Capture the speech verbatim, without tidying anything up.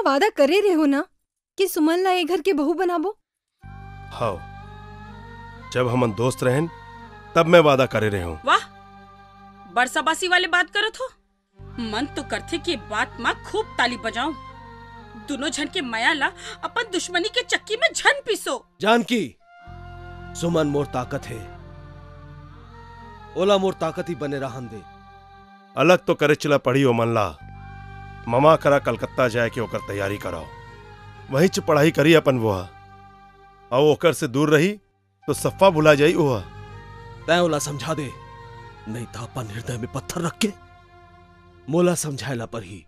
वादा करे रहे हो ना कि सुमन ला ए घर के बहू बनाबो? हव, जब हमन दोस्त रहेन, तब मैं वादा करे रहे हूँ। वाह, बरसाबासी वाले बात करत हो। मन तो करथे कि बात मा खूब ताली बजाऊं। दोनों झन के मया ला अपन दुश्मनी के चक्की में झन पीसो। जानकी, सुमन मोर ताकत हे, ओला मोर ताकत ही बने रहन दे। अलग तो करेच ला पड़ी ओमन ला। ममा करा कलकत्ता जाए के ओकर तैयारी कराओ, वहीं च पढ़ाई करी अपन वो हा। अउ ओकर से दूर रही तो सफ्फा भुला जाई वो हा। तैं ओला समझा दे, नहीं त अपन हृदय में पत्थर रख के मोला समझाए ला परही।